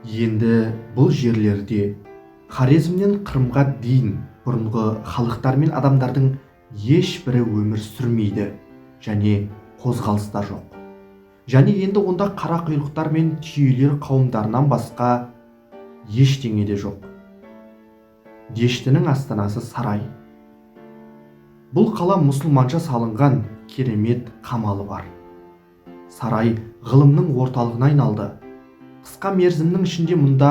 Енді бұл жерлерде Хорезмнен Қырымға дейін бұрынғы халықтар мен адамдардың ешбірі өмір сүрмейді және қозғалыс та жоқ. Және енді онда қара құйрықтар мен түйелер қауымдарынан басқа ештеңе де жоқ. Дештінің астанасы Сарай. Бұл қала мұсылманша салынған керемет қамалы бар. Сарай ғылымның орталығына айналды. Қысқа мерзімнің ішінде мұнда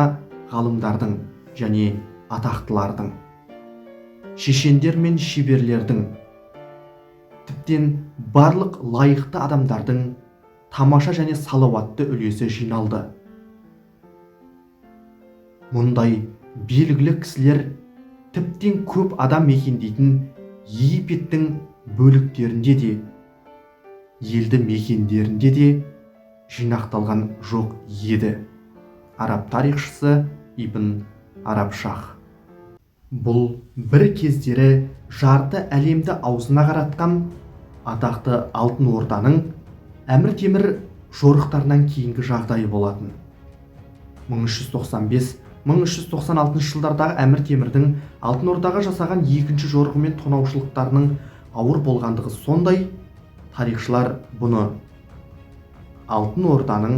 ғалымдардың және атақтылардың, шешендер мен шеберлердің, тіптен барлық лайықты адамдардың тамаша және салауатты үлесі жиналды. Мұндай белгілі кісілер тіптен көп адам мекендейтін Египеттің бөліктерінде де, елді мекендерінде де жинақталған жоқ еді. Араб тарихшысы Ибн Арабшах. Бұл бір кездері жарты әлемді аузына қаратқан атақты Алтын Орданың Әмір Темір жорықтарынан кейінгі жағдайы болатын. 1395-1396 жылдардағы Әмір Темірдің Алтын Ордаға жасаған екінші жорығы мен тонаушылықтарының ауыр болғандығы сондай, тарихшылар бұны Алтын Орданың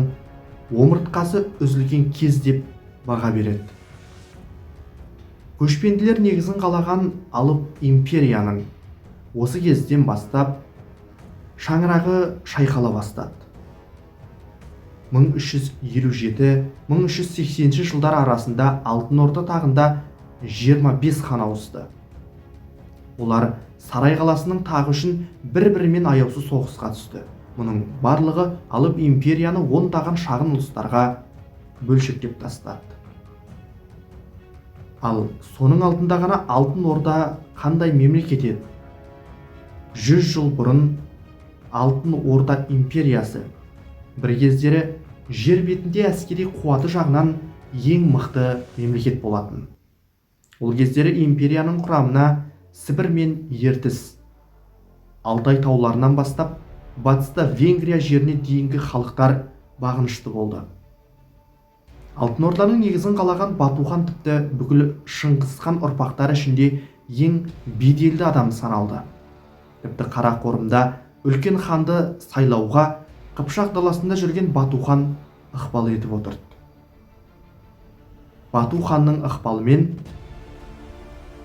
омыртқасы үзілген кез деп баға береді. Көшпенділер негізін қалаған алып империяның осы кезден бастап шаңырағы шайқала бастады. 1357-1380 жылдар арасында Алтын Орда тағында 25 хан ауысты. Олар Сарай қаласының тағы үшін бір-бірімен аяусыз соғысқа түсті. Мұның барлығы алып империяны ондаған шағын ұлыстарға бөлшектеп тастады. Ал соның алдында ғана Алтын Орда қандай мемлекет еді? 100 жыл бұрын Алтын Орда империясы бір кездері жер бетінде әскери қуаты жағынан ең мықты мемлекет болатын. Ол кездері империяның құрамына Сібір мен Ертіс, Алтай тауларынан бастап батыста Венгрия жеріне дейінгі халықтар бағынышты болды. Алтын Орданың негізін қалаған Бату хан тіпті бүкіл Шыңғыс хан ұрпақтары ішінде ең беделді адам саналды. Тіпті Қарақорымда үлкен ханды сайлауға Қыпшақ даласында жүрген Бату хан ықпал етіп отырды. Бату ханның ықпалымен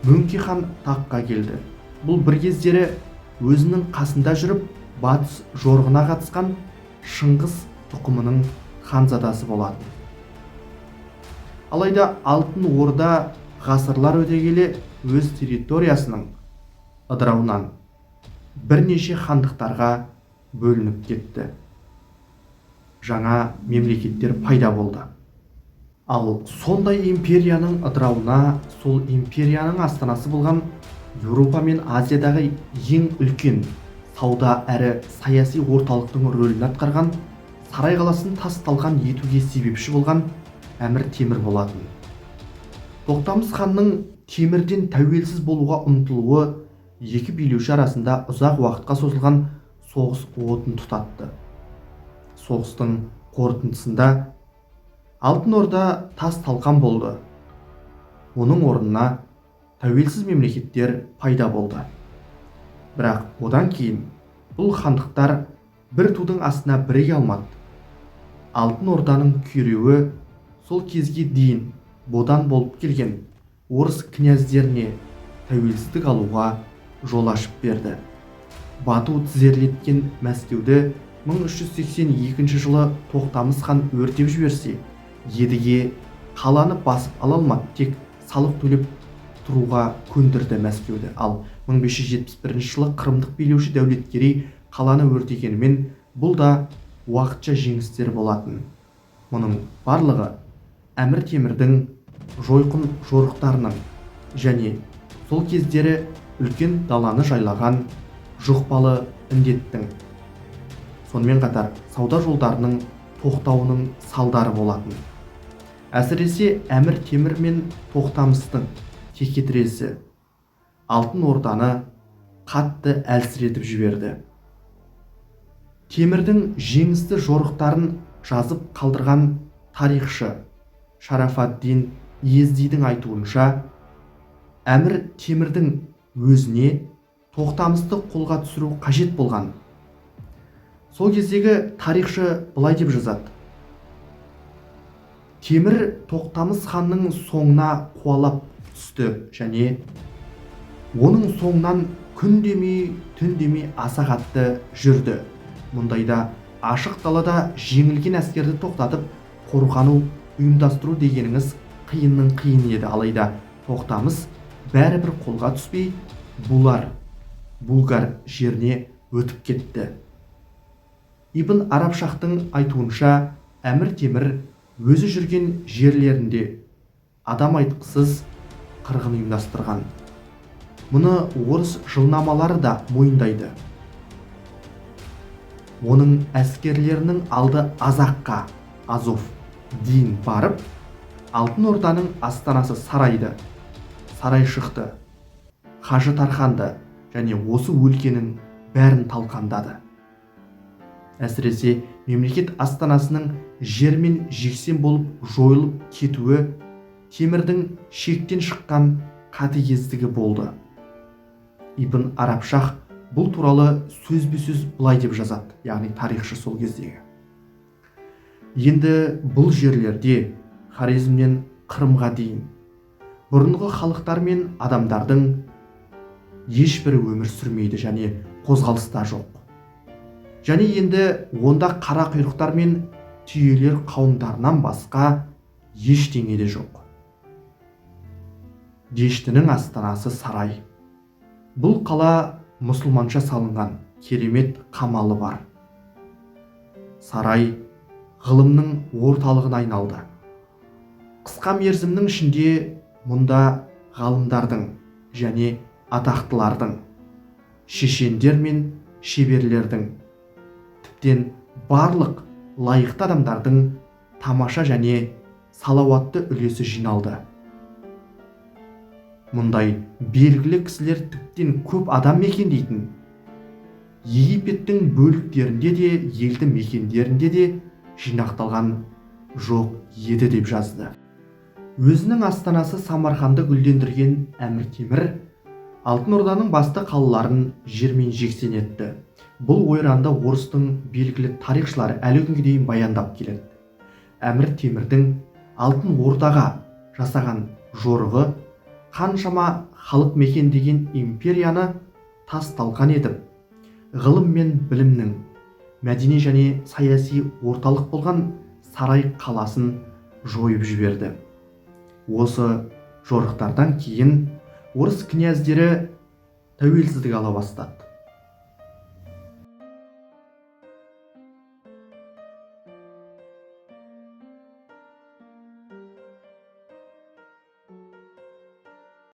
Мөңке хан таққа келді. Бұл бір кездері өзінің қасында жүріп батыс жорығына қатысқан Шыңғыс тұқымының ханзадасы болатын. Алайда Алтын Орда ғасырлар өте келе өз территориясының ыдырауынан бірнеше хандықтарға бөлініп кетті. Жаңа мемлекеттер пайда болды. Ал сондай империяның ыдырауына сол империяның астанасы болған Еуропа мен Азиядағы ең үлкен сауда әрі саяси орталықтың рөлін атқарған Сарай қаласын тас талқан етуге себепші болған Әмір Темір болатын. Тоқтамыс ханның Темірден тәуелсіз болуға ұмтылуы екі билеуші арасында ұзақ уақытқа созылған соғыс отын тұтатты. Соғыстың қорытындысында Алтын Орда тас талқан болды. Оның орнына тәуелсіз мемлекеттер пайда болды. Бірақ одан кейін бұл хандықтар бір тудың астына біріге алмады. Алтын Орданың күйреуі сол кезге дейін бодан болып келген орыс князьдеріне тәуелсіздік алуға жол ашып берді. Бату тізерлеткен Мәскеуді 1382 жылы Тоқтамыс хан өртеп жіберсе, Едіге қаланы басып ала алмады, тек салық төлеп тұруға көндірді Мәскеуді. Ал 1571 жылы қырымдық билеуші Дәулеткерей қаланы өртегенімен, бұл да уақытша жеңістер болатын. Мұның барлығы Әмір Темірдің жойқын жорықтарының және сол кездері үлкен даланы жайлаған жұқпалы індеттің, сонымен қатар сауда жолдарының тоқтауының салдары болатын. Әсіресе Әмір Темір мен Тоқтамыстың текетіресі Алтын Орданы қатты әлсіретіп жіберді. Темірдің жеңісті жорықтарын жазып қалдырған тарихшы Шарафаддин Ездидің айтуынша, Әмір Темірдің өзіне Тоқтамысты қолға түсіру қажет болған. Сол кездегі тарихшы былай деп жазады: Темір Тоқтамыс ханның соңына қуалап түсті және оның соңынан күн демей, түн демей аса қатты жүрді. Мұндайда ашық далада жеңілген әскерді тоқтатып, қорғану ұйымдастыру дегеніңіз қиынның қиыны еді. Алайда Тоқтамыс бәрібір қолға түспей, Булгар жеріне өтіп кетті. Ибн Арабшахтың айтуынша, Әмір Темір өзі жүрген жерлерінде адам айтқысыз қырғын ұйымдастырған. Мұны орыс жылнамалары да мойындайды. Оның әскерлерінің алды Азаққа, Азов, дейін барып, Алтын Орданың астанасы Сарайды, Сарайшықты, Қажы Тарханды және осы өлкенің бәрін талқандады. Әсіресе мемлекет астанасының жермен жексен болып жойылып кетуі Темірдің шектен шыққан қатыгездігі болды. Ибн Арабшах бұл туралы сөзбе-сөз былай деп жазады, яғни тарихшы сол кездегі. Енді бұл жерлерде Хорезмнен Қырымға дейін бұрынғы халықтар мен адамдардың ешбірі өмір сүрмейді және қозғалыста жоқ. Және енді онда қара құйрықтар мен түйелер қауымдарынан басқа ештеңе де жоқ. Дештінің астанасы Сарай. Бұл қала мұсылманша салынған керемет қамалы бар. Сарай ғылымның орталығына айналды. Қысқа мерзімнің ішінде мұнда ғалымдардың және атақтылардың, шешендер мен шеберлердің, тіптен барлық лайықты адамдардың тамаша және салауатты үлесі жиналды. Мұндай белгілі кісілер тіптен көп адам мекендейтін Египеттің бөліктерінде де, елді мекендерінде де жинақталған жоқ еді деп жазды. Өзінің астанасы Самарқанды гүлдендірген Әмір Темір Алтын Орданың басты қалаларын жермен жексен етті. Бұл ойранды орыстың белгілі тарихшылары әлі күнге дейін баяндап келеді. Әмір Темірдің Алтын Ордаға жасаған жорығы қаншама халық мекендеген империяны тас талқан етіп, ғылым мен білімнің, мәдени және саяси орталық болған Сарай қаласын жойып жіберді. Осы жорықтардан кейін орыс князьдері тәуелсіздік ала бастады.